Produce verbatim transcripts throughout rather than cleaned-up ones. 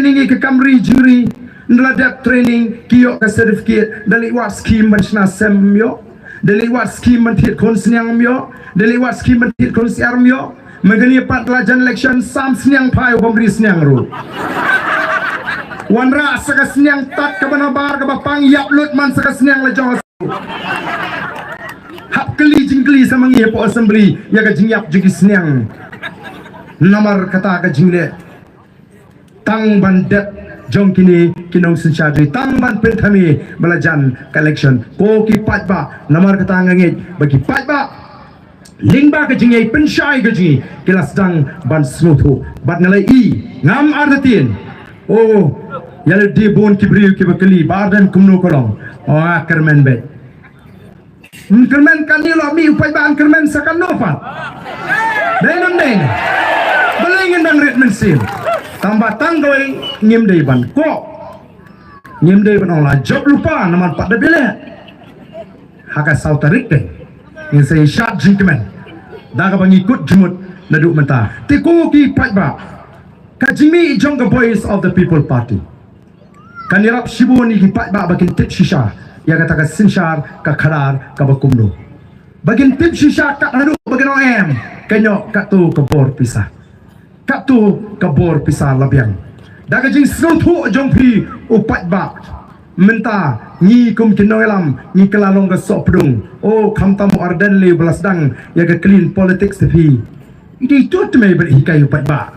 training ïa ka kam ri jingri, ynda la dep training ki ïoh ka certificate, da leit wad skim ban shna sem ym ïoh, da leit wad skim ban thied khun sniang ym ïoh, da leit wad skim ban thied khun syiar ym ïoh. Mynta kane pat la jan election sam sniang phai u bym ri sniang ruh. Wanrah sa ka sniang tat kaba nabar kaba pang ïap lut man sa ka sniang la jong. Hap kylli jingkylli sa ma ngi hapoh assembly ïa ka jingïap jong ki sniang. Namar kata ka jingleh tang ban dep jong kine ki nongsynshar ri, tang ban pynthame ba la jan ka election. Ko ki paidbah, namar kata nga ngeit ba ki paidbah lyngba ka jingïai pynshai ka jong ngi ki la sdang ban sngewthuh. Bad nga la i, ngam artatien. Oh, ïa lade bun ki briew kiba kylli, Bah Ardent kumno ka long? Oh, kyrmen beit. Kyrmen kane, la mih u paidbah kyrmen sa kano pat? Dei nam dei? Balei ngin dang rit mynsiem? Tang ba tang kawei ngim dei ban koh. Ngim dei ban ong la jop lypa namar pat da bile. Ha ka saw tarik te ngin sa ïa shad jingkmen da kaba ngi kut jingmut naduh mynta. Te ko ki paidbah, ka jingmih jong ka Voice of the People Party kan ïarap shibun ïa ki paidbah ba kin tip shisha ïa kata ka synshar ka khadar kaba kumno. Ba kin tip shisha kat haduh ba kin ong em, ka ñiuh katto ka bor pisa. Katto ka bor pisa la biang. Da ka jingsngewthuh jong phi u paidbah, mynta ngi kum ki nongïalam ngi kylla long ka sohpdung. Oh, khamtam u Ardent lei ba la sdang ïa ka clean politics te phi. Iti tut mei bad hikai u paidbah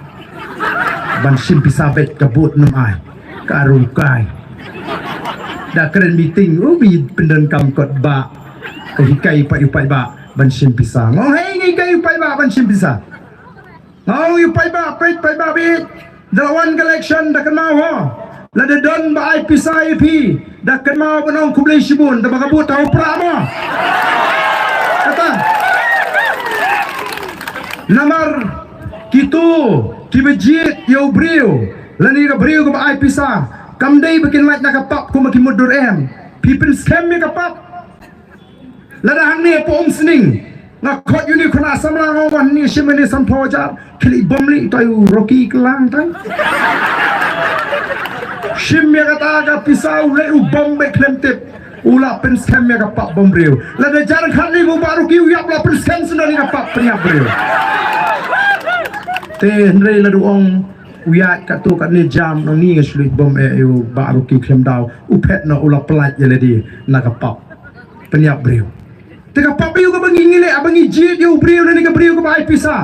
ban shim pisa beit ka bud nam ai ka rukai. Da kren meeting u bi pyndonkam kot ba ka hikai pat u paidbah ban shim pisa. Ngo hei ngi hikai u paidbah ban shim pisa. Ngo u paidbah peit paidbah beit. Da la wan ka election da kynmaw ho. Lada don ba ai pisa ïa phi da kynmaw ban ong khublei shibun da ba ka bud ha u prah mo. Kata. Namar kito kiba jied ïa u briew lane ka briew kaba ai pisa kam dei ba kin lait na ka pap kum ki mutdur em. Phi pynskhem ïa ka pap. Lada hangne hapoh Umsning nga khot ïa une u khynnah samla nga wan hangne shim ïa une sanphew hajar, khie leit bom leit tai u Rocky Klang tai. Shim ïa kata ka pisa u leit u bom beit khlem tip. U la pynskhem ïa ka pap bymbriew. Lada jar khat lei u Bah Rocky u ïap la pynskhem sendon ïa ka pap pynïap briew. Te hynrei lada u ong u ïaid katto katne jam nong ni nga shu leit bom eh ïa u Bah Rocky khlem daw. U phet noh u la pynlait ïa lade na ka pap pynïap briew. Te ka pap ïa u kaba ngi ngi leh, haba ngi jied ïa u briew lane ka briew kaba ai pisa.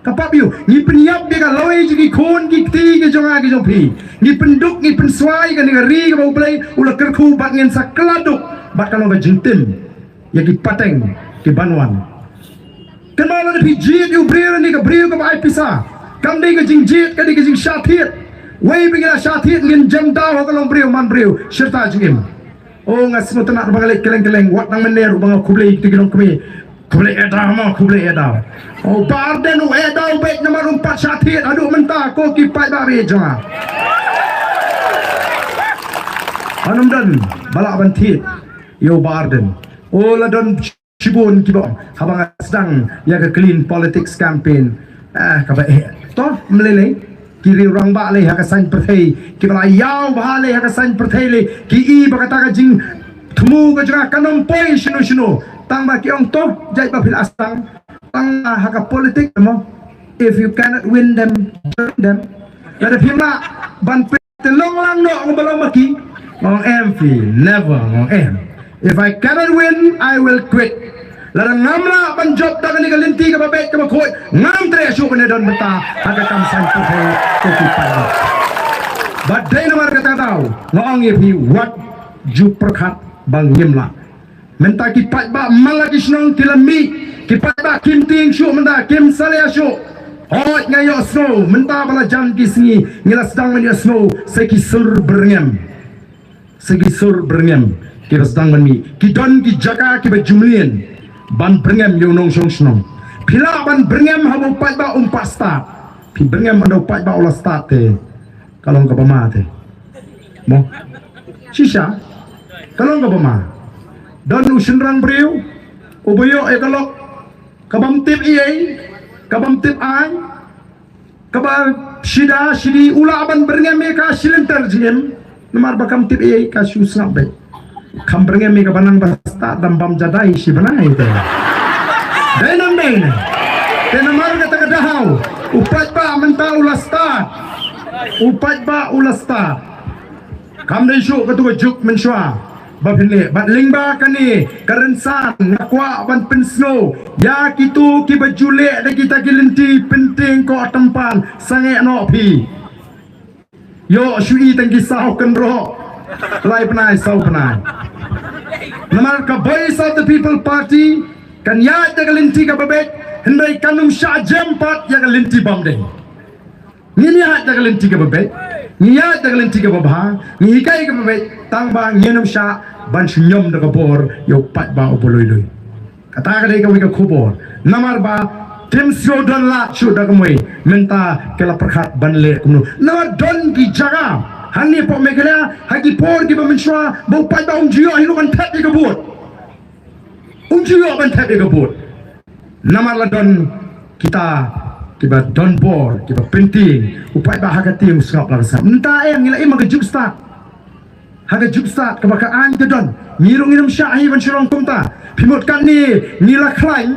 Ka pap ïa u, ngi pynïap ïa ka lawei jong ki khun ki kti ki jong nga ki jong phi. Ngi pynduk ngi pynswai kane ka ri kaba U Blei u la kyrkhu bad ngin sa kylla duk bad ka long ka jingtim ïa ki pateng ki ban wan. Kynmaw lada phi jied ïa u briew lane ka briew kaba ai pisa. Kam dei ka jingjied, ka dei ka jingshah thied. Wei ba ngi la shah thied ngin jem daw ha ka longbriew manbriew shirta jingim. Oh, nga sngewtynnat ba nga leit kylleng kylleng, wat nang mynne ruh ba nga khublei ïa ki nongkmie. Khublei ïa daw mo, khublei ïa daw. Oh, Bah Ardent u ïa daw beit namar um pat shah thied haduh mynta ko ki paidbah beit jong nga. Hanum don ba lah ban thied ïa u Bah Ardent. Oh, la don shibun kiba ong haba nga sdang ïa ka clean politics campaign. Ah, kaba eh. To, mlei lei. Ki riew rangbah lei ha ka saiñ pyrthei, kiba la ïaw bha lei ha ka saiñ pyrthei lei, ki i ba kata ka jingthmu ka jong nga kan ym poi shano shano. Tang ba ki ong to, jait ba phi la sdang. Tang ha ka politics mo. If you cannot win them, join them. Lada phim lah ban pynlong lang noh ngi ba long ma ki. Ngong em phi, never ngong em. If I cannot win, I will quit. Lada ngam lah ban jop da kane ka lynti kaba beit kaba khuid, ngam treh shuh ban ïadon bynta ha ka kam saiñ pyrthei ko ki paidbah. Bad dei namar kata ka daw nga ong ïa phi, wat ju pyrkhat ba ngim lah. Mynta ki paidbah man la ki shnong ki la mih, ki paidbah kim tieng shuh mynta, kim salia shuh. Hooid nga ïohsngew mynta ba la jan ki sngi ngi la sdang ban ïohsngew sa ki sur byrngem. Sa ki sur byrngem kiba sdang ban mih. Ki don ki jaka kiba ju mlien ban byrngem ïa u nongshong shnong. Phi lah ban byrngem haba u paidbah um pat stad. Phi byrngem haba u paidbah u la stad te ka long kaba ma te. Mo. Shisha ka long kaba ma. Don u shynrang briew uba ïoh ïa ka lok kabym tip ei, kabym tip aiñ, kaba shida shidi u lah ban byrngem ïa ka shi lynter jingim. Namar ba kam tip ei ei ka shu sngap beit. Kam byrngem ïa ka ba nang ba stad dam bam jadai shi bnai te. Dei nam dei ne. Te namar kata ka dahaw u paidbah mynta u la stad. U paidbah u la stad. Kam dei shuh katu ka juk mynshuwa ba phin leh bad lyngba kane ka rynsan nga kwah ban pynsngew ïa kitu kiba ju leh da kita ki lynti pyntieng ko tympan sangeh noh phi. Ïoh shu i tang ki saw kynroh lai bnai saw bnai. Namar ka Voice of the People Party kan ïaid da ka lynti kaba beit hynrei kan ym shah jem pat ïa ka lynti bym dei. Ngin ïaid da ka lynti kaba beit, ngi ïaid da ka lynti kaba bha, ngi hikai kaba beit tang ba ngin ym shah ban shñiom da ka bor ïa u paidbah uba lui lui. Kata ka dei kawei ka khubor. Namar ba tim shu don lad shuh da ka mui mynta ka la pyrkhat ban leh kumno. Namar don ki jaka hangne hapoh Meghalaya ha ki por kiba mynshuwa ba u paidbah um ju ïoh hi ruh ban thep ïa ka vote. Um ju ïoh ban thep ïa ka vote. Namar la don kita kiba don bor kiba pyntieng u paidbah ha ka tieng u sngap la ka sngap. Mynta em ngi la im ha ka juk stad. Ha ka juk stad kaba ka aiñ ka don. Ngi ruh ngin ym shah hi ban shu long kumta. Phi mut katne ngi la khlaiñ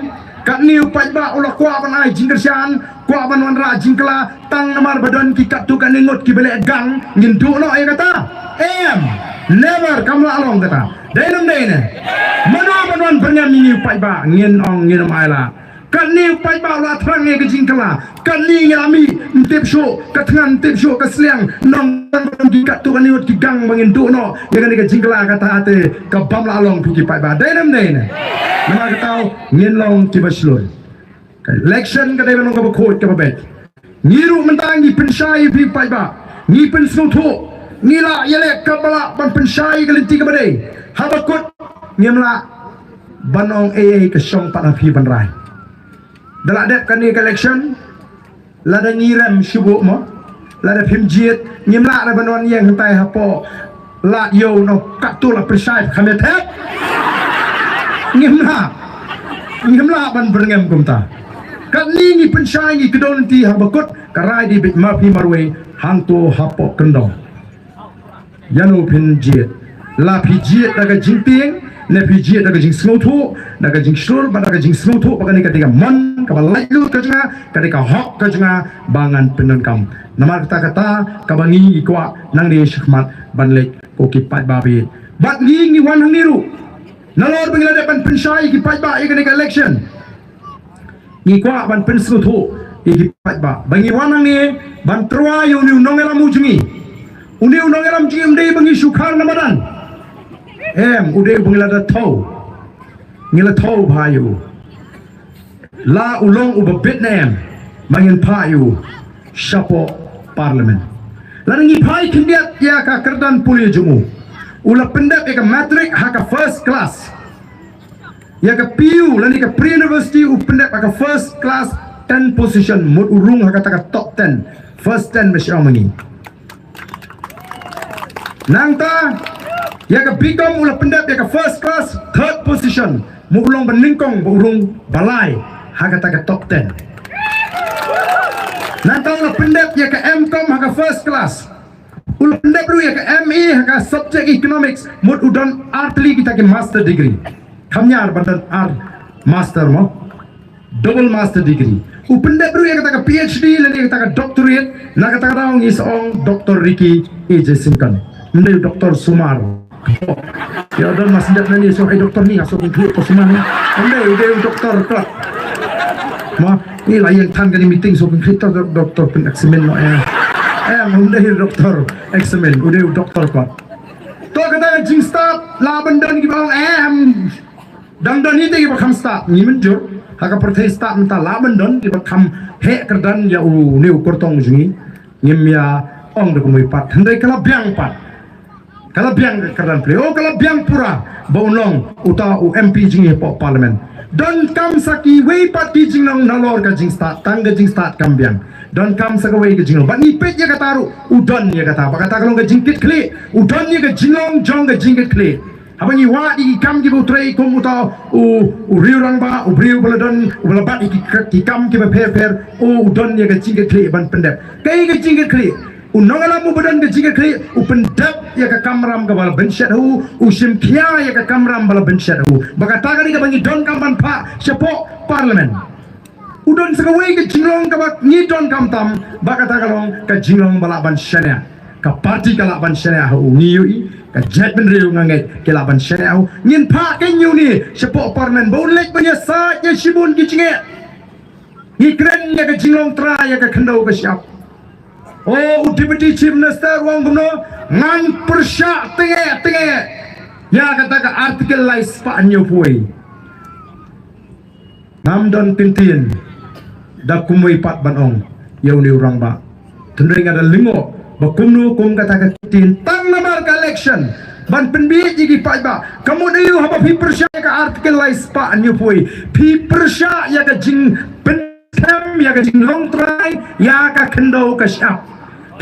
katne u paidbah u la kwah ban ai jingkyrshan kwah ban wanrah jingkylla tang namar ba don ki katto katne ngut kiba leh gang ngin duh noh ïa kata. Em. Never kam lah long kata. Dei nam dei ne. Mano ban wan byrngem ïa ngi u paidbah ngin ong ngin ym ai lah. Katne u paidbah u la thrang ïa ka jingkylla. Katne ngi la mih ym tip shuh ka thngan ym tip shuh ka sliang nong ban ki katto katne ngut ki gang ba ngin duh noh ïa kane ka jingkylla kata te ka bym lah long phi ki paidbah. Dei nam dei ne. Namar kata ngin long kiba shlur. Ka election ka dei ban long kaba khuid kaba beit. Ngi ruh mynta ngi pynshai ïa phi paidbah. Ngi pynsngewthuh. Ngi lah ïaleh kaba lah ban pynshai ïa ka lynti kaba dei. Haba kut ngim lah ban ong ei ei ka shong pat ha phi ban rai. Da lah dep kane ka election lada ngi rem shuh mo. Lada phim jied ngim lah da ban wan ïeng hangtai hapoh lad ïew noh katto la pynshai kham ïa thep. Ngim lah. Ngim lah ban byrngem kumta. Katne ngi pynshai ngi kdew lynti haba kut ka rai dei beit ma phi marwei hangto hapoh kyndong. Ïano phin jied? La phi jied da ka jingtieng ne phi jied da ka jingsngewthuh da ka jingshlur bad da ka jingsngewthuh ba kane ka dei ka mon kaba laitluid ka jong nga ka dei ka hok ka jong nga ba ngan pyndonkam. Namar kata kata kaba ngi ngi kwah nangne shakhmat ban leit ko ki paidbah bad ngi ngi wan hangne ruh. Nalor ba ngi la dep ban pynshai ki paidbah ïa kane ka election. Ngi kwah ban pynsngewthuh ïa ki paidbah ba ngi wan hangne ban tyrwa ïa une u nongïalam u jong ngi. Une u nongïalam jong ngi um dei ba ngi shu khar na madan. Em u dei ba ngi la da thew. Ngi la thew bha ïa u. La u long uba bit ne em ba ngin phah ïa u shapoh parliament. Lada ngi phai khyndiat ïa ka kyrdan pule jong u. U la pyndep ïa ka matric ha ka first class. Ïa ka P U lane ka pre university u pyndep ha ka first class ten position mut u rung ha kata ka top ten. First ten ba shu ong ma ngi. Nangta ïa ka B Com u la pyndep ïa ka first class third position mut u long ba nyngkong ba u rung ba lai ha kata ka top ten. Nangta u la pyndep ïa ka M Com ha ka first class. U la pyndep ruh ïa ka M A ha ka subject economics mut u don artylli kita ki master degree. Kham ñiar ba don ar master mo. Double master degree. U pyndep ruh ïa kata ka P H D lane ïa kata ka doctorate na kata ka daw ngi sa ong Doctor Ricky A J Syngkon. Ym dei u Doctor Sumar. Ïa don mas dep nani so ai doctor ni aso kong klik ko suman. Ym dei u dei u doctor ko. Ma ni la ïeng than kani meeting so kong klik to doctor pyn examine no ïa. Em ym dei u doctor examine u dei u doctor ko. To kata ka jingstad la ban don kiba ong em. Dang don hi te kiba kham stad ngi mynjur ha ka pyrthei stad mynta la ban don kiba kham heh kyrdan ïa u ne u kyrtong jong ngi. Ngim ïa ong da kumwei pat hynrei ka la biang pat. Ka la biang ka kyrdan pule o ka la biang pura ba u long uta u M P jong ngi hapoh parliament. Donkam sa kiwei pat ki jinglong nalor ka jingstad tang ka jingstad kam biang. Donkam sa kawei ka jinglong bad ngi peit ïa kata ruh u don ïa kata ba kata ka long ka jingkitkhlieh u don ïa ka jinglong jong ka jingkitkhlieh. Haba ngi wad ïa ki kam kiba u trei kum uta u, u riew rangbah, u briew ba la don, u ba la bat ïa ki, ki kam kiba pher pher, u don ïa ka jingkitkhlieh ban pyndep. Kaei ka jingkitkhlieh? U nongïalam uba don ka jingkitkhlieh u pyndep ïa ka kamram kaba la bynshet ha u, u shim khia ïa ka kamram ba la bynshet ha u. Ba kata ka dei kaba ngi donkam ban phah shapoh Parliament. U don sa kawei ka jinglong kaba ngi donkam tam, ba kata ka long ka jinglong ba lah ban shaniah. Ka party ka lah ban shaniah ha u, ngi ïohi, ka jaitbynriew nga ngeit ki lah ban shaniah ha u. Ngin phah kein ïa une shapoh Parliament ba un leit ban ïasaid ïa shibun ki jingeh. Ngi kren ïa ka jinglong trai ïa ka khyndew ka shyiap. O, u Deputy Chief Minister u ong kumno, ngan pyrshah tyngeh tyngeh ïa kata ka Article lai spah hynñiewphew. Ngam don kyntien da kumwei pat ban ong ïa une u rangbah. Hynrei nga da lyngngoh ba kumno kum kata ka kyntien tang namar ka election ban pynbieit ïa ki paidbah. Ka mut aïu haba phi pyrshah ïa ka Article lai spah hynñiewphew, phi pyrshah ïa ka jingpynskhem ïa ka jinglong trai ïa ka khyndew ka shyiap.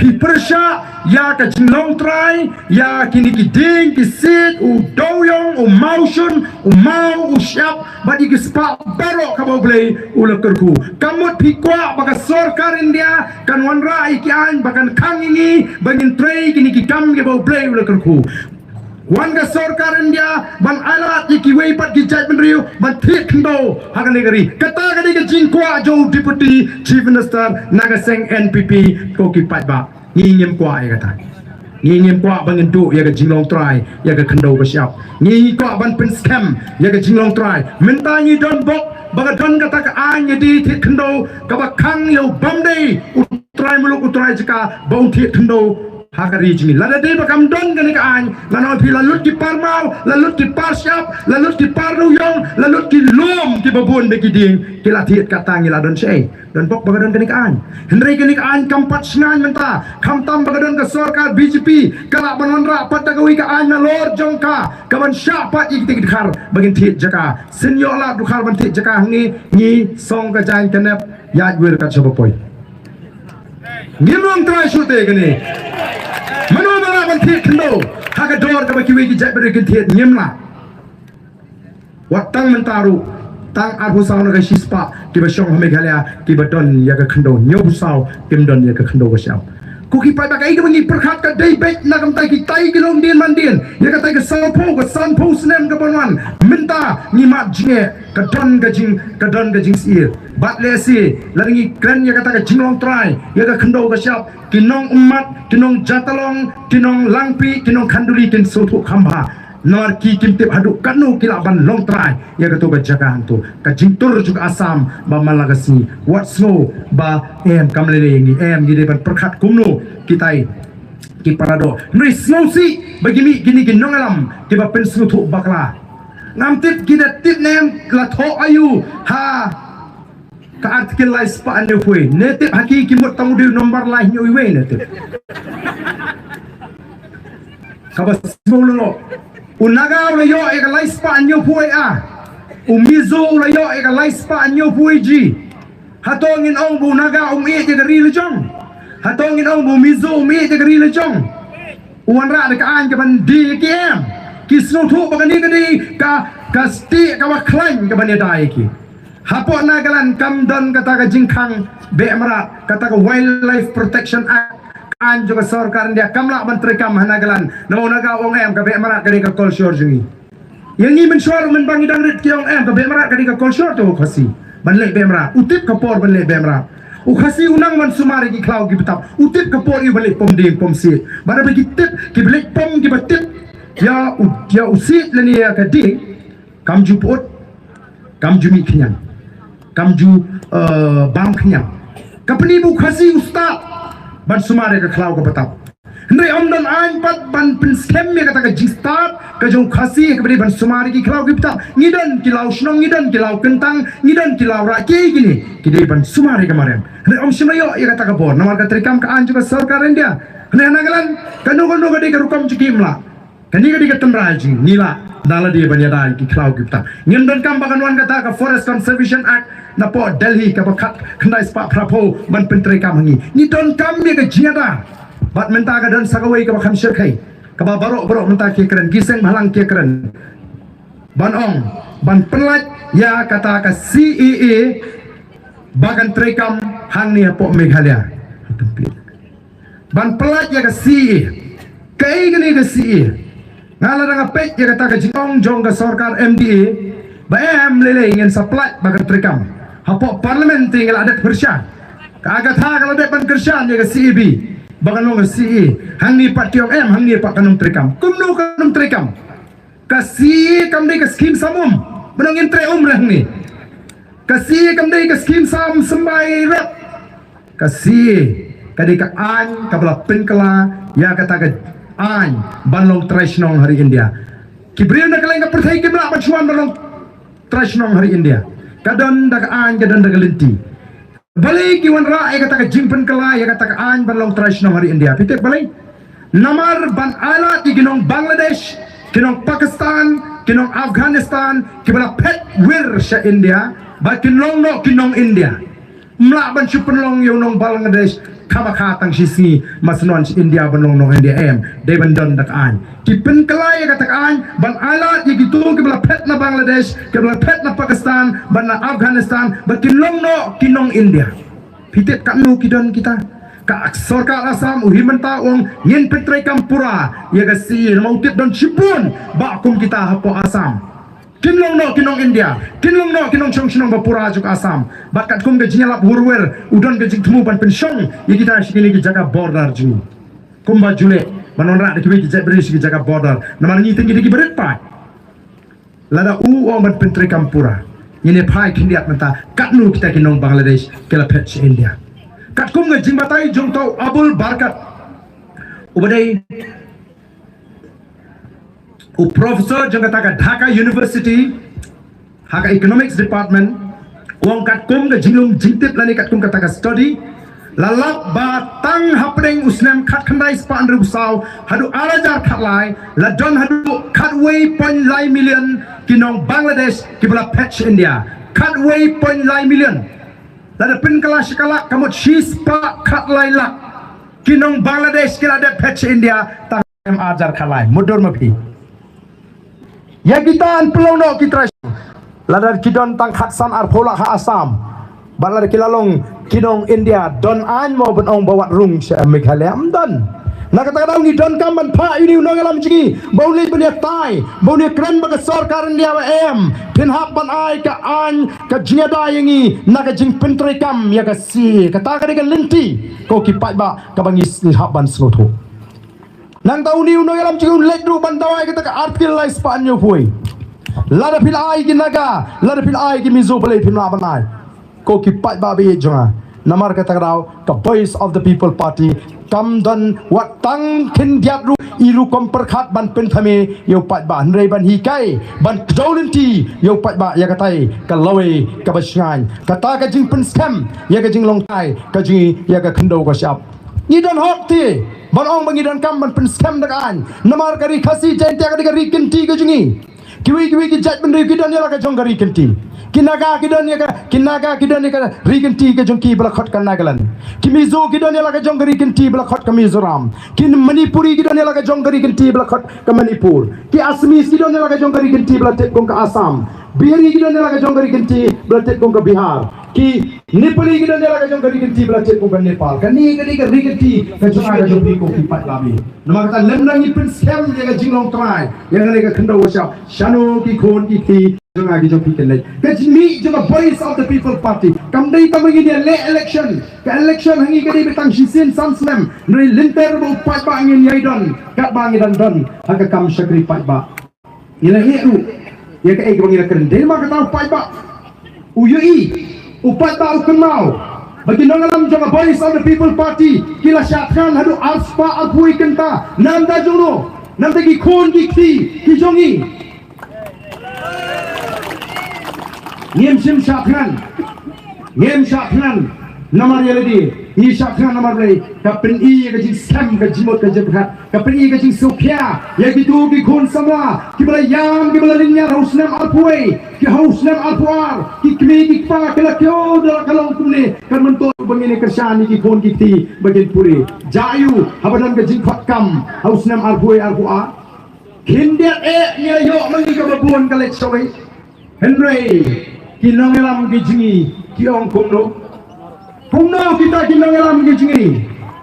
Phi pyrshah ïa ka jinglong trai ïa kine ki dieng ki siej, u dewiong, u mawshun, u maw, u shyiap, bad ïa ki spah baroh kaba U Blei u la kyrkhu. Ka mut phi kwah ba ka sorkar India kan wanrah ïa ki aiñ ba kan khang ïa ngi ba ngin trei kine ki kam kiba U Blei u la kyrkhu. Wan ka sorkar India ban ailad ïa kiwei pat ki jaitbynriew ban thied khyndew ha kane ka ri. Kata ka dei ka jingkwah jong u Deputy Chief Minister na ka seng N P P. Ko ki paidbah, ngi ngim kwah ïa kata. Ngi ngim kwah ba ngin duh ïa ka jinglong trai ïa ka khyndew ka shyiap. Ngi ngi kwah ban pynskhem ïa ka jinglong trai. Mynta ngi don bok ba ka don kata ka aiñ ïa ki thied khyndew kaba khang ïa u bym dei u trai muluk u trai jaka ba un thied khyndew ha ka ri jong ngi. Lada dei ba kam don kane ka aiñ, ngan ong ïa phi, la lut ki par maw, la lut ki par shyiap, la lut ki par dewiong, la lut ki lum kiba bun da ki dieng, ki la thied, kata ngi la don shaei? Don bok ba ka don kane ka aiñ. Hynrei kane ka aiñ kam pat shngaiñ mynta, khamtam ba ka don ka sorkar B J P, ka lah ban wanrah pat da kawei ka aiñ nalor jong ka, ka ban shah pat ïa kita ki dkhar ba kin thied jaka. Sien ïoh lad dkhar ban thied jaka hangne, ngi song ka jaiñ ka nep, ïaid wir kat shaba poi. Ngim long trai shuh te kane. Mano ba lah ban thied khyndew ha ka dor kaba kiwei ki jaitbynriew kin thied? Ngim lah. Wat tang mynta ruh, tang arphew saw na ka shispah kiba shong ha Meghalaya kiba don ïa ka khyndew, hynñiewphew saw kim don ïa ka khyndew ka shyiap. Ko ki paidbah, kaei kaba ngi pyrkhat ka dei beit na ka bynta kitai ki longdien mandien ïa katai ka sawphew, ka sanphew snem kaban wan. Mynta ngi mad jingeh, ka don ka jing, ka don ka jingsyier. Bad lehse lada ngi kren ïa kata ka jinglong trai ïa ka khyndew ka shyiap, ki nong Ummat, ki nong Jatalong, ki nong Langpih, ki nong Khanduli kin sngewthuh kham bha. Namar ki kim tip haduh katno ki lah ban long trai ïa kato ka jaka hangto. Ka jingtur jong ka Assam ba man la ka sngi, wat sngew ba em kam lei lei ïa ngi, em, ngi dei ban pyrkhat kumno kitai ki para doh. Hynrei sngewsih ba ki mih kine ki nongïalam kiba pynsngewthuh bakla. Ngam tip ki da tip ne em, la thoh aïu ha ka Article lai spah hynñiewphew? Ne tip ha ki, ki mut tang u dei u nombar lai hynñiew wei, ne tip. Kaba sngewlyngngoh. U Naga u la ïoh ïa ka lai spah hynñiewphew A. U Mizo u la ïoh ïa ka lai spah hynñiewphew G. Hato ngin ong ba u Naga um ïeit ïa ka ri la jong? Hato ngin ong ba u Mizo um ïeit ïa ka ri la jong? U wanrah da ka aiñ kaban die ïa ki, em? Ki sngewthuh ba kane ka dei ka, ka stieh kaba khlaiñ kaban ïada ïa ki. Hapoh Nagaland kam don kata ka jingkhang beh mrad, kata ka Wildlife Protection Act, ka aiñ jong ka sorkar India, kam lah ban treikam ha Nagaland. Namar u Naga u ong, em, ka beh mrad ka dei ka kolshor jong ngi. Ïa ngi mynshuwa mynba ngi dang rit ki ong, em, ka beh mrad ka dei ka kolshor jong u Khasi ban leh beh mrad. U tip ka por ban leh beh mrad? U Khasi u nang ban sumar ïa ki khlaw ki btap, u tip ka por ïa u ban leh pom dieng pom siej. Bad haba ki tip, kiba leh pom kiba tip ïa u, ïa u siej lane ïa ka dieng, kam ju pyut, kam ju mih khñiang, kam ju, eh, bam khñiang. Ka pyni ba u Khasi u stad ban sumar ïa ka khlaw ka btap. Hynrei ym don aiñ pat ban pynskhem ïa kata ka jingstad ka jong u Khasi kaba dei ban sumar ïa ki khlaw ki btap. Ngi don ki law shnong, ngi don ki law kyntang, ngi don ki law rah, kiei kine ki dei ban sumar ïa ka marem. Hynrei ym shym la ïoh ïa kata ka bor namar ka treikam ka aiñ jong ka sorkar India. Hynrei ha Nagaland kano kano ka dei ka rukom jong ki, ym lah. Kane ka dei ka tynrai jong ngi, lah na lade ban ïada ïa ki khlaw ki btap. Ngim donkam ba kan wan kata ka Forest Conservation Act napoh Delhi kaba khat khyndai spah phraphew ban pyntreikam ha ngi. Ngi donkam ïa ka jingïada. Bad mynta ka don sa kawei kaba kham shyrkhei. Kaba baroh baroh mynta ki kren, ki seng bhalang ki kren. Ban ong, ban pynlait ïa kata ka C A A ba kan treikam hangne hapoh Meghalaya. Ban pynlait ïa ka C A A. Kaei kane ka C A A? Nga la dang peit ïa kata ka jingong jong ka sorkar M D A ba em lei lei ngin sa pynlait ba kan treikam. Hapoh parliament te ngi la dep pyrshah. Ka Agatha ka la dep ban kyrshan ïa ka C A B ba kan long ka C A A. Hangne pat ki ong em, hangne pat kan ym treikam. Kumno kan ym treikam? Ka C A A kam dei ka skim sam um. Mynno ngin trei um re hangne? Ka C A A kam dei ka skim sam symbai rep. Ka C A A ka dei ka aiñ kaba la pynkylla ïa kata ka aiñ ban long trai shnong ha ri India. Ki briew na kylleng ka pyrthei kim lah ban shu wan ban long trai shnong ha ri India. Ka don da ka aiñ, ka don da ka lynti. Balei ki wanrah ïa kata ka jingpynkylla ïa kata ka aiñ ban long trai shnong ha ri India? Phi tip balei? Namar ban ailad ïa ki nong Bangladesh, ki nong Pakistan, ki nong Afghanistan, kiba la phet wir sha India, ba kin long noh ki nong India. Ym lah ban shu pynlong ïa u nong Bangladesh kham kha tang shi sngi, ma shu wan sha India ban long nong India, em, dei ban don da ka aiñ. Ki pynkylla ïa kata ka aiñ ban ailad ïa kito kiba la phet na Bangladesh, kiba la phet na Pakistan bad na Afghanistan, ba kin long noh ki nong India. Phi tip katno ki don kita? Ka sorkar Assam u Himanta u ong ngin pyntreikam pura ïa ka C A A, namar u tip don shibun ba kum kita hapoh Assam. Kin long noh ki nong India, kin long noh ki nongshong shnong ba pura jong ka Assam. Bad katkum ka jingïalap hurwer, u don ka jingthmu ban pynshong ïa kita sha kine ki jaka border jong ngi. Kumba ju leh ban wanrah da kiwei ki jaitbynriew sha ki jaka border. Namar ngi te ngi dei kiba rit paid. Lada u ong ban pyntreikam pura, ngin ïa phai khyndiat mynta katno kita ki nong Bangladesh ki la phet sha India. Katkum ka jingbatai jong uta u Abul Barkat, uba dei u professor jong kata ka Dhaka University ha ka Economics Department, u ong katkum ka jinglong jingtip lane katkum kata ka study, la lap ba tang hapdeng u snem khatkhyndai spah hynriewphew saw haduh ar hajar khatlai, la don haduh khatwei point lai million ki nong Bangladesh kiba la phet sha India. Khatwei point lai million. Lada pynkylla sha ka lak, ka mut shispah khatlai lak ki nong Bangladesh ki la dep phet sha India tang ar hajar khatlai. Mutdur ma phi? Ïa kita yn pynlong noh ki trai shnong. Lada ki don tang khatsan arphew lak ha Assam, bad lada ki la long ki nong India, don aiñ mo ban ong ba wat rung sha Meghalaya? Ym don. Na kata ka daw ngi donkam ban phah ïa une u nongïalam jong ngi ba un leit ban ïatai, ba un ïakren bad ka sorkar India ba em, phin hap ban ai ka aiñ, ka jingïada ïa ngi na ka jingpyntreikam ïa ka C A A. Kata ka dei ka lynti, ko ki paidbah, kaba ngi hap ban sngewthuh. Nangta une u nongïalam jong ngi un leit ruh ban dawa ïa kata ka Article lai spah hynñiewphew. Lada phi la ai ki Naga, lada phi la ai ki Mizo, balei phim lah ban ai? Ko ki paidbah ba ïeit jong nga, namar kata ka daw ka Voice of the People Party kam don wat tang khyndiat ruh i rukom pyrkhat ban pynthame ïa u paidbah, hynrei ban hikai, ban kdew lynti ïa u paidbah ïa katai ka lawei kaba shngaiñ, kata ka jingpynskhem ïa ka jinglong trai ka jong ngi ïa ka khyndew ka shyiap. Ngi don hok te ban ong ba ngi donkam ban pynskhem da ka aiñ, namar ka Ri Khasi Jaiñtia ka dei ka ri kynti ka jong ngi. Kiwei kiwei ki jaitbynriew ki don ïa la ka jong ka ri kynti. Ki Naga ki don ïa ka, ki Naga ki don ïa ka ri kynti ka jong ki ba la khot ka Nagaland. Ki Mizo ki don ïa la ka jong ka ri kynti ba la khot ka Mizoram. Ki Manipuri ki don ïa la ka jong ka ri kynti ba la khot ka Manipur. Ki Assamese ki don ïa la ka jong ka ri kynti ba la tip kum ka Assam. Bihari ki don ïa la ka jong ka ri kynti ba la tip kum ka Bihar. Ki Nepali ki don ïa la ka jong ka ri kynti ba la tip kum ka Nepal. Kane ka dei ka ri kynti ka jong nga ka jong phi ko ki paidbah. Namar kata lem nang ngi pynskhem ïa ka jinglong trai, ïa kane ka khyndew ka shyiap, shano ki khun ki kti jong nga ki jong phi kin leit. Ka jingmih jong ka Voice of the People Party kam dei tang ba ngin ïa leh election. Ka election ha ngi ka dei ba tang shisien san snem. Hynrei lynter ba u paidbah ngin ïai don katba ngi dang don ha ka kam shakri paidbah. Ngi la ïeh ruh ïa kaei kaba ngi la kren. Dei namar kata u paidbah u ïohi, u paidbah u kynmaw ba ki nongïalam jong ka Voice of the People Party ki la shah thngan haduh arspah arphew kynta. Namar da jong no? Namar da ki khun ki kti ki jong ngi. Ngim shym shah thngan. Ngim shah thngan namar ïa lade. Ngi shah kren namar balei? Ka pyni ïa ka jingskhem, ka jingmut, ka jingpyrkhat. Ka pyni ïa ka jingsngewkhia ïa kito ki khun samla kiba la ïam, kiba la lynñiar ha u snem arphew, ki ha u snem arphew ar, ki kmie ki kpa ki la kiew da la ka long kumne. Kan myntoi ba ngin ïa kyrshan ïa ki khun ki kti ba kin pule. Jia aiu haba don ka jingkhot kam ha u snem arphew arphew ar? Khyndiat eh, ngi ïoh ma ngi kaba bun ka leit shawei. Hynrei ki nongïalam ki jong ngi ki ong kumno? Kumno kita ki nongïalam ki jong ngi?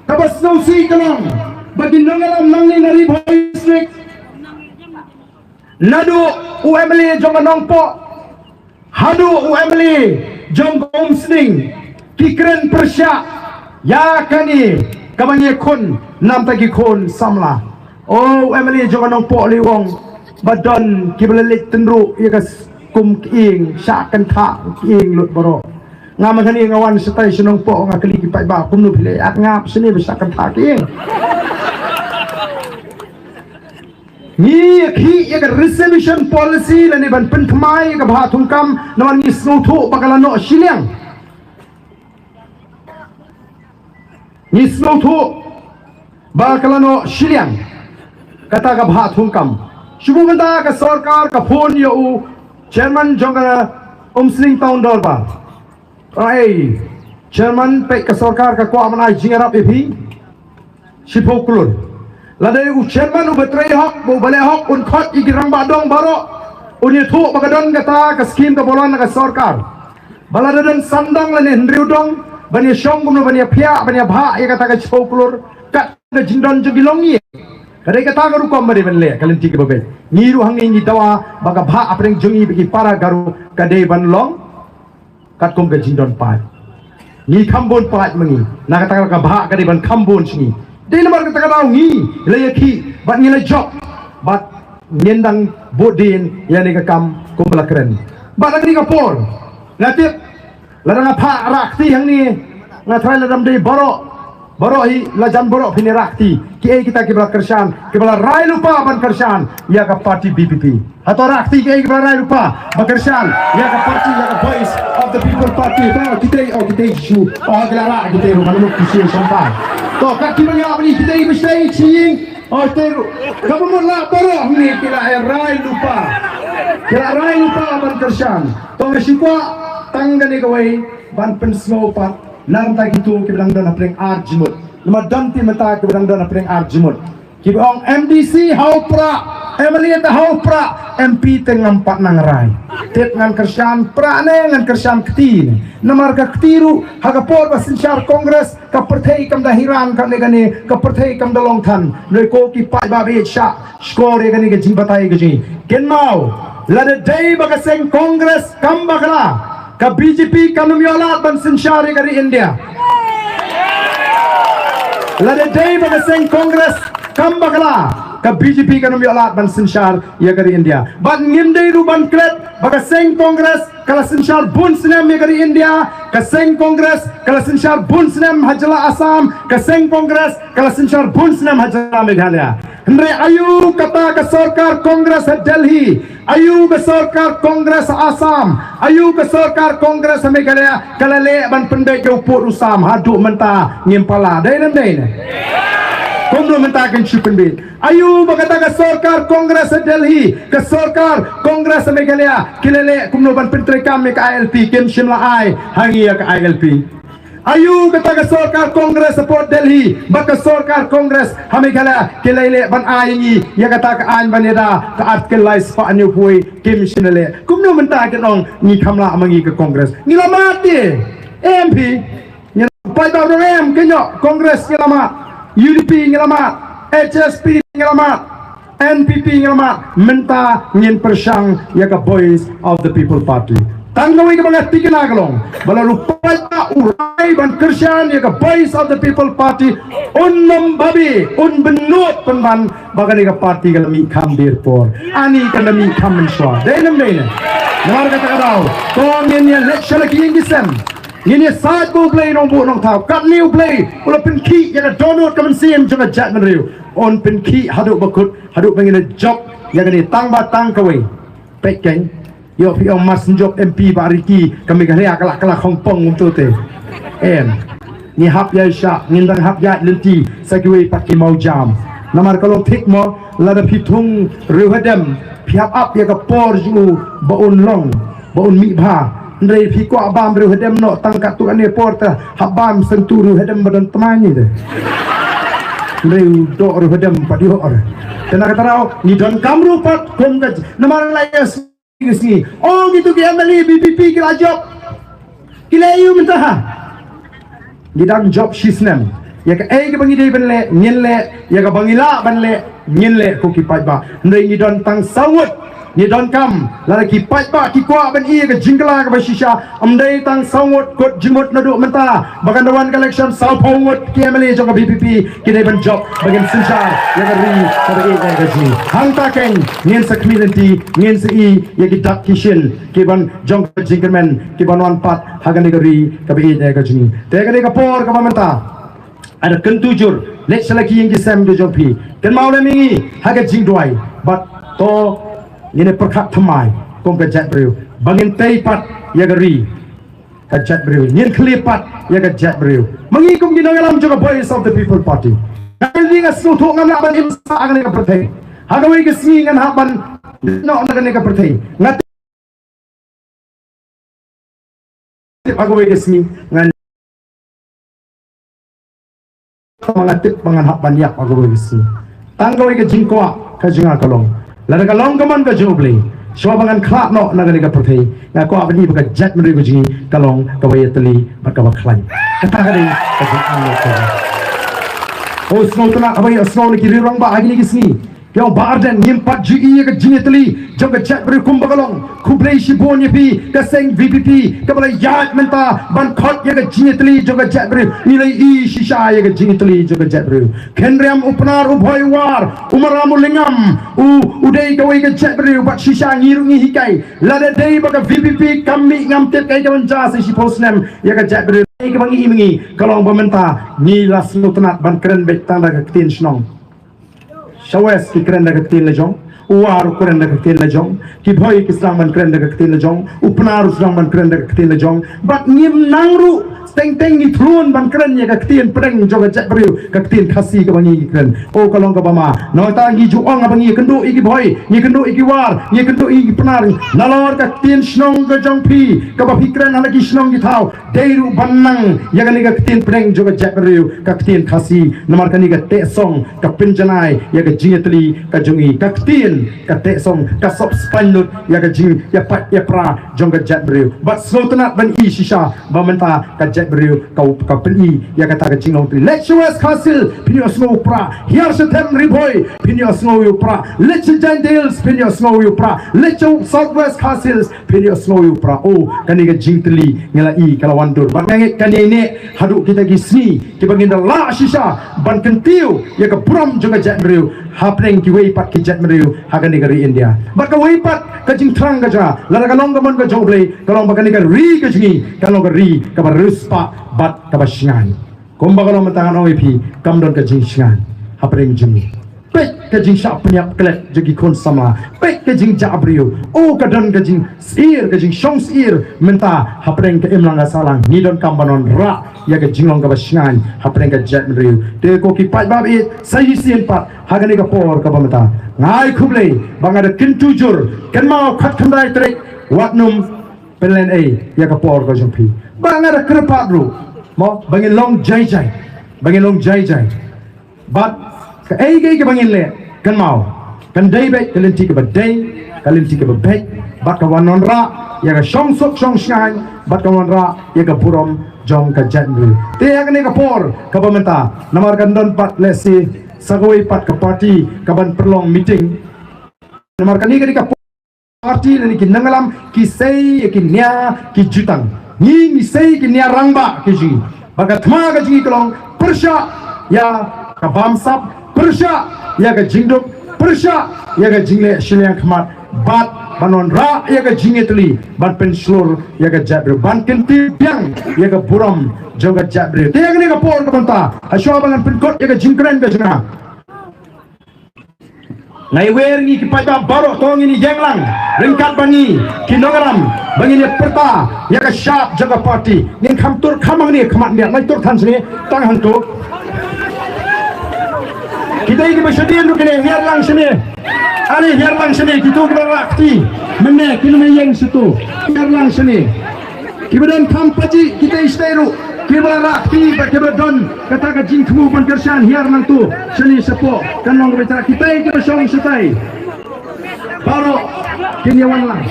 Kaba sngewsih ka long ba ki nongïalam nangne na Ri Bhoi District, naduh u M L A jong ka Nongpoh haduh u M L A jong ka Umsning, ki kren pyrshah ïa kane kaba ngi khun, namta ki khun samla. O, u M L A jong ka Nongpoh lei u ong ba don kiba la leit tynruh ïa ka s-, kum ki ïing, shah kynthah ki ïing lut baroh. Nga mynta nga wan shatai sha Nongpoh, nga kylli ki paidbah kumno phi leit, at ngap shane ba shah kynthah ki ïing. Ngi ïa khih ïa ka reservation policy lane ban pynthymmai ïa ka bhah thungkam namar ngi sngewthuh ba ka la noh shiliang. Ngi sngewthuh ba ka la noh shiliang kata ka bhah thungkam. Shu buh mynta ka sorkar ka phone ïa u chairman jong ka Umsning Town Dorbar. Ai, chairman, peit ka sorkar ka kwah ban ai jingïarap ïa phi shiphew klur. Lada u chairman uba trei hok, uba leh hok, un khot ïa ki rangbah dong baroh, un ïathuh ba ka don kata ka skim kaba wan na ka sorkar. Ba lada don san dong lane hynriew dong ban ïashong kumno ban ïaphiah, ban ïabhah ïa kata ka shiphew klur kat ka jingdon jong ki longïing. Ka dei kata ka rukom ba dei ban leh, ka lynti kaba beit. Ngi ruh hangne ngi dawa ba ka bhah hapdeng jong ngi bad ki para Garo ka dei ban long katkum ka jingdon paid. Ngi kham bun paid ma ngi, na kata ka bhah ka dei ban kham bun sha ngi. Dei namar kata ka daw ngi la ïa khih bad ngi la jop bad ngin dang bud dien ïa kane ka kam kumba la kren. Bad ha kane ka por nga tip lada nga phah rah kti hangne, nga tharai lada ym dei baroh, baroh hi la jan baroh phin ïa rah kti. Kiei kita kiba la kyrshan, kiba la rai lypa ban kyrshan ïa ka party V P P? Hato rah kti kiei kiba la rai lypa ban kyrshan ïa ka party, ïa ka Voice of the People Party? To kitei, oh kitei shu, oh ki la rah kitei ruh, mano ki shu sampai. To kat kiba ngi la bani kitei ba shu ïing, oh kitei ruh. Kaba mut la baroh hangne ki la rai lypa, ki la rai lypa ban kyrshan. To nga shu kwah tang kane kawei ban pynsngew pat na bynta kito kiba dang don hapdeng ar jingmut. Namar don te mynta kiba dang don hapdeng ar jingmut. Kiba ong M D C ha u prah, M L A te ha u prah, M P te ngam pat nang rai. Tip ngan kyrshan prah ne ngan kyrshan kti ne? Namar ka kti ruh ha ka por ba synshar Congress ka pyrthei kam da hiran, kam ne kane ka pyrthei kam da long than. Hynrei ko ki paidbah ba ïeit, shah shkor ïa kane ka jingbatai ka jong ngi. Kynmaw, lada dei ba ka seng Congress kam bakla, ka B J P kan ym ïoh lad ban synshar ïa ka ri India. Lada dei ba ka seng Congress kam bakla, ka B J P kan ym ïoh lad ban synshar ïa ka ri India. Bad ngim dei ruh ban klet ba ka seng Congress ka la synshar bun snem ïa ka ri India, ka seng Congress ka la synshar bun snem ha jylla Assam, ka seng Congress ka la synshar bun snem ha jylla Meghalaya. Hynrei aiu kata ka sorkar Congress ha Delhi, aiu ka sorkar Congress ha Assam, aiu ka sorkar Congress ha Meghalaya ka la leh ban pynbeit ïa u pud u sam? Haduh mynta ngim pat lah. Dei ne ym dei ne? Kumno mynta kin shu pynbeit? Aiu ba kata ka sorkar Congress ha Delhi, ka sorkar Congress ha Meghalaya ki la leh kumno ban pyntreikam ïa ka I L P? Kim shym la ai ha ngi ïa ka I L P. Aiu kata ka sorkar Congress ha Port Delhi bad ka sorkar Congress ha Meghalaya ki la leh ban ai ngi ïa kata ka aiñ ban ïada, ka Article lai spah hynñiewphew? Kim shym la leh. Kumno mynta kin ong ngi kham lah ma ngi ka Congress? Ngi la mad de. Em phi? Ngi la paidbah ruh em, kynnoh, Congress ngi la mad, U D P ngi la mad, H S P ngi la mad, N P P ngi la mad. Mynta ngin pyrshang ïa ka Voice of the People Party. Tang kawei kaba nga thikna ka long ba lada u paidbah u rai ban kyrshan ïa ka Voice of the People Party, un ym babe, un bynnud pynban ba kane ka party ka la mih kham der por. Ani ka la mih kham mynshuwa. Dei ne ym dei ne? Namar kata ka daw to ngin ïa leit sha la ki ïing ki sem. Ngin ïa said ba U Blei Nongbuh Nongthaw, katne U Blei u la pynkhih ïa ka dohnud ka mynsiem jong ka jaitbynriew, un pynkhih haduh ba kut, haduh ba ngin ïa jop ïa kane tang ba tang kawei. Peit kein, ïoh phi ong mar syn jop M P ba riki ka Meghalaya ka la, ka la khongpong kumto te. Em. Ngi hap ïa sha, ngin dang hap ïa lynti sa kiwei pat ki mawjam. Namar ka long thik mo, lada phi thung riewhadem, phi hap ap ïa ka por jong u ba un long, ba un mih bha. Hynrei phi kwah bam riewhadem noh tang katto katne por te hap bam, sngewthuh riewhadem ba don tmai ni te. Hynrei u doh riewhadem pat ïoh re. Te na kata ruh ngi donkam ruh pat kum ka, namar la ïa ki sngi. Oh, ngi tu ki M L A B P P ki la jop. Ki leh ïa u mynta ha. Ngi dang jop shisnem. Ïa kaei kaba ngi dei ban leh, ngin leh. Ïa kaba ngi lah ban leh, ngin leh ko ki paidbah. Hynrei ngi don tang saw ngut. Ngi donkam, lada ki paidbah ki kwah ban ïoh ïa ka jingkylla kaba shisha. Ym dei tang saw ngut, kut jingmut naduh mynta ba kan da wan ka election, sawphew ngut ki M L A jong ka B P P ki dei ban jop ba ngin synshar ïa ka ri kaba ïeit ïa ka jong ngi. Hangta keiñ ngin sa khmih lynti, ngin sa ïoh ïa ki dak ki shin ki ban jong ka jingkyrmen ki ban wan pat ha kane ka ri kaba ïeit ïa ka jong ngi. Te kane ka por kaba mynta, ada kyntu jur, leit sha la ki ïing ki sem ki jong phi. Kynmaw lem ïa ngi ha ka jingduwai, bad to ngin ïa pyrkhat thymmai kum ka jaitbynriew ba ngin tei pat ïa ka ri ka jaitbynriew, ngin khlieh pat ïa ka jaitbynriew. Ma ngi kum ki nongïalam jong ka Voice of the People Party, nga ïa nga sngewthuh ngam lah ban im sah ha kane ka pyrthei. Ha kawei ka sngi ngan hap ban noh na kane ka pyrthei. Nga tip ha kawei ka sngi ngan, ma nga tip ba ngan hap ban ïap ha kawei ka sngi. Tang kawei ka jingkwah ka jong nga ka long, lada ka long ka mon ka jong U Blei, shuwa ba ngan khlad noh na kane ka pyrthei, nga kwah ban ïohi ba ka jaitbynriew ka jong ngi ka long kaba ïatylli bad kaba khlaiñ. Kata ka dei ka jingangnud ka jong nga. Oh, sngewtynnat haba ïohsngew na ki riew rangbah ha kine ki sngi. Ïa u Bah Ardent, ngim pat ju ïohi ïa ka jingïatylli jong ka jaitbynriew kumba ka long. Khublei shibun ïa phi ka seng V P P kaba la ïaid mynta ban khot ïa ka jingïatylli jong ka jaitbynriew. Ngi la ïohi shisha ïa ka jingïatylli jong ka jaitbynriew. Kynriam u Pnar, u Bhoi, u War, u Maram, u Lyngngam, u, u dei kawei ka jaitbynriew bad shisha ngi ruh ngi hikai. Lada dei ba ka V P P kam mih ngam tip kaei kaban jia sa shiphew snem ïa ka jaitbynriew. Kaei kaba ngi ïohi ma ngi ka long ba mynta ngi la sngewtynnat ban kren beit tang da ka ktien shnong. Sha West ki kren da ka ktien la jong, u War u kren da ka ktien la jong, ki Bhoi ki sdang ban kren da ka ktien la jong, u Pnar u sdang ban kren da ka ktien la jong. Bad ngim nang ruh teng teng ngi thlun ban kren ïa ka ktien pdeng jong ka jaitbynriew, ka ktien Khasi kaba ngi kren. Oh, ka long kaba ma. Nangta ngi ju ong haba ngi kynduh ïa ki Bhoi, ngi kynduh ïa ki War, ngi kynduh ïa ki Pnar, nalor ka ktien shnong ka jong phi kaba phi kren ha la ki shnong ki thaw, dei ruh ban nang ïa kane ka ktien pdeng jong ka jaitbynriew, ka ktien Khasi. Namar kane ka teh song ka pynjanai ïa ka jingïatylli ka jong ngi. Ka ktien, ka teh song ka sop spaiñ lut ïa ka jingïapait ïapra jong ka jaitbynriew. Bad sngewtynnat ban ïohi shisha ba mynta ka jaitbynriew ka, ka pyni ïa kata ka jinglong tylli. Leit sha West Khasi Hills phin ïohsngew u Prah. Hiar sha Them Ri Bhoi phin ïohsngew u Prah. Leit sha Jaintia Hills phin ïohsngew u Prah. Leit sha South West Khasi Hills phin ïohsngew u Prah. Oh, kane ka jingtylli ngi la ïohi ka la wan dur. Bad nga ngeit kane ne haduh kita ki sngi kiba ngin da lah shisha ban kyntiew ïa ka burom jong ka jaitbynriew hapdeng kiwei pat ki jaitbynriew ha kane ka ri India. Bad kawei pat ka jingthrang ka jong nga, lada ka long ka mon ka jong U Blei, ka long ba kane ka ri ka jong ngi kan long ka ri kaba riewspah bad kaba shngaiñ. Kumba ka long mynta ngan ong ïa phi, kam don ka jingshngaiñ hapdeng jong ngi. Peit ka jingshah pynïap klet jong ki khun samla. Peit ka jingjah briew. Oh, ka don ka jingsyier, ka jingshong syier mynta hapdeng ka imlang ka sahlang. Ngi donkam ban wanrah ïa ka jinglong kaba shngaiñ hapdeng ka jaitbynriew. Te ko ki paidbah ba ïeit, sa shisien pat ha kane ka por kaba mynta, nga ai khublei bad nga da kyntu jur. Kynmaw, khatkhyndai tarik wat nym pynlehnohei ïa ka por ka jong phi. Bad nga da kyrpad ruh, mo, ba ngin long jai jai, ba ngin long jai jai. Bad kaei kaei kaba ngin leh, kynmaw, kan dei beit ka lynti kaba dei, ka lynti kaba beit, bad ka wan wanrah ïa ka shongsuk shongshngaiñ, bad ka wanrah ïa ka burom jong ka jaitbynriew. Te ha kane ka por kaba mynta, namar kan don pat lehse sa kawei pat ka party kaban pynlong meeting. Namar kane ka dei ka party lane ki nongïalam ki sei ïa ki nia ki jutang. Ngi, ngi sei ïa ki nia rangbah ki jong ngi. Bad ka thma ka jong ngi ka long pyrshah ïa ka bamsap, pyrshah ïa ka jingduk, pyrshah ïa ka jingleh shiliang khmat, bad ban wanrah ïa ka jingïatylli, ban pynshlur ïa ka jaitbynriew, ban kyntiew biang ïa ka burom jong ka jaitbynriew. Te ha kane ka por kaba mynta, ha shuwa ba ngan pynkut ïa ka jingkren ka jong nga, Ngi wer ngi ki paidbah baroh to ngin ïeng lang ryngkat bad ngi ki nongïalam ba ngin ïa pyrta ïa ka shap jong ka party. Ngin kham tur kham hangne khmat miat, ngi tur than shane tang hangto. Kita kiba shadien ruh kine hiar lang shane. Are hiar lang shane, kito kiba rah kti. Mynne kine ïeng shatu. Hiar lang shane. Kiba don kham paji kita shatei ruh. Kiba rah kti bad kiba don kata ka jingthmu ban kyrshan hiar nangto shane shapoh. Kan long kaba trah kita kiba shong shatai. Baroh kin ïa wan lang.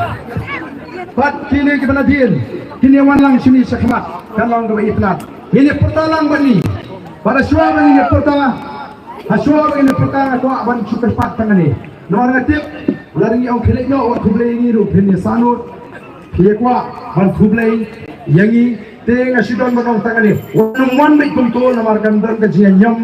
Bad kine kiba nadien kin ïa wan lang shane shakhmat. Kan long kaba itynnad. Ngin ïa pyrta lang bad ngi. Bad shuwa ba ngin ïa pyrta, ha shuwa ba ngin ïa pyrta nga kwah ban shu kyrpad tang hangne. Namar nga tip lada ngi ong khie leit noh wat khublei ïa ngi ruh phin ïa sahnud. Phi ïa kwah ban khublei ïa ngi, te nga shu don ban ong tang hangne. Wat nym wan beit kumto namar kan don ka jingïañiom,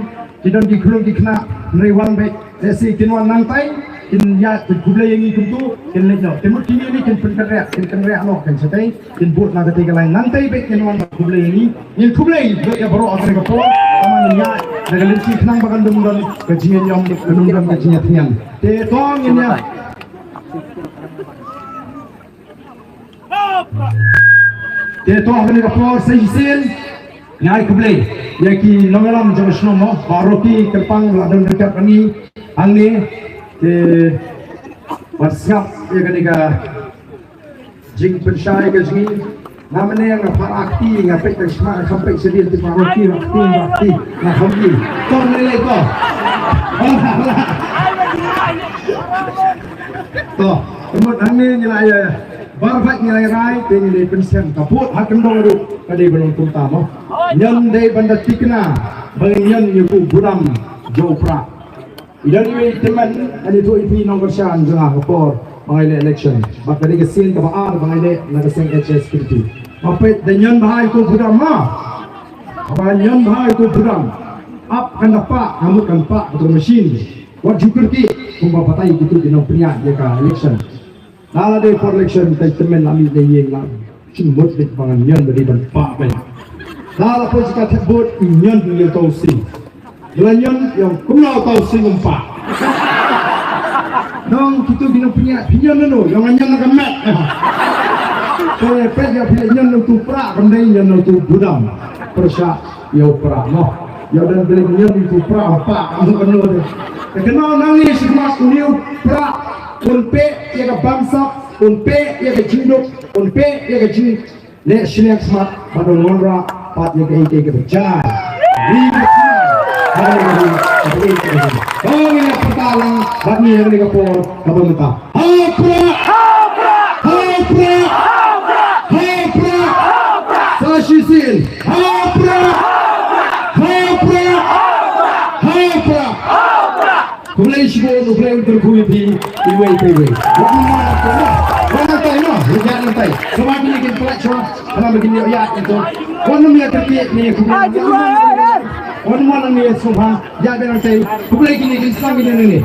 ki don ki khyllung ki khynnah, hynrei wan beit. Lehse kin wan nangtai, kin ïa, kin khublei ïa ngi kumto, kin leit noh. Te mut kine kin pynkynriah, kin kynriah noh kan shatei, kin bud na katei ka lain. Nangtai beit kin wan ban khublei ïa ngi. Ngin khublei ïa baroh ha kane ka por. Tangba ngin ïa, da ka lynti khnang ba kan ym don ka jingïañiom, kan ym don ka jingïatyngen. Te to ngin ïa. Te to ha kane ka por sa shisien ngi ai khublei ïa ki nongïalam jong ka shnong mo, baroh ki kyrpang la don ryngkat bad ngi hangne. Te wat sngap ïa kane ka jingpynshai ka jong ngi. Nga mynne nga phah akti, nga peit tang shma, nga kham peit shadien te phah akti, akti, akti. Nga kham ki. To, ngi leit to. To, te mut hangne ngi la ïa, bar bad ngi la ïa rai, te ngi la pynshem. Ka vote ha kyndong ruh ka dei ban long kumta mo. Ñion dei ban da thikna ba ñion ïa u budam jong u Prah. I don iwei i tymmen ha ïa u M P nongkyrshan jong nga ha ka por ba ngi leh election. Bad ka dei ka sien kaba ar ba ngi leh na ka seng H S P T. Nga peit da ñion bha ïa u budam mo. Haba ñion bha ïa u budam, ap kan da pah, ka mut kan pah ka tu machine. Wat ju kyrkieh kumba batai kito ki nongpynïaid ïa ka election. Lada dei por election, te tymmen la mih na ïing la shu mut beit ba ngan ñion ba dei ban pah beit. Lada poi sha ka thep vote, ñion ïa uto u sing. La ñion ïa kumno uto u sing um pah. Nong kito ki nongpynïaid, phi ñion nano, ïa nga ñion na ka met. Te peit ïa phi ñion na uto u Prah, kam dei ñion na uto u budam. Pyrshah ïa u Prah mo. Ïa u don blik ñion ïa u Prah, pah, ano kano de. Te kano nangne shi khmat une u Prah un peh ïa ka bamsap, un peh ïa ka jingduk, un peh ïa ka jingleh shiliang smat, bad un wanrah pat ïa kaei kaei kaba jai. Ri ka jai. Ri ka jai. Ri ka jai. Ong ïa ka pyrta lang bad ngi ïa kane ka por kaba mynta. Ha u Prah! Ha u Prah! Ha u Prah! Sa shisien. Ha u Prah! Ha u Prah! Ha u Prah! Khublei shibun, U Blei un kyrkhu ïa phi iwei pa iwei. Wan nangtai noh, wan nangtai noh, wan nangtai. Sngewbha kine kin pynlait shuwa, khnang ba kin ïoh ïaid kumto. Wan nym ïa kyrkieh ne khublei. Wan nym wan ne sngewbha. Ïa, biang nangtai, khublei kine kin sdang kine ne.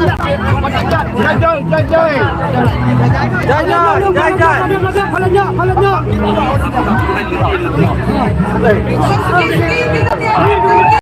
Jai jai, jai jai. Jai jai, jai jai.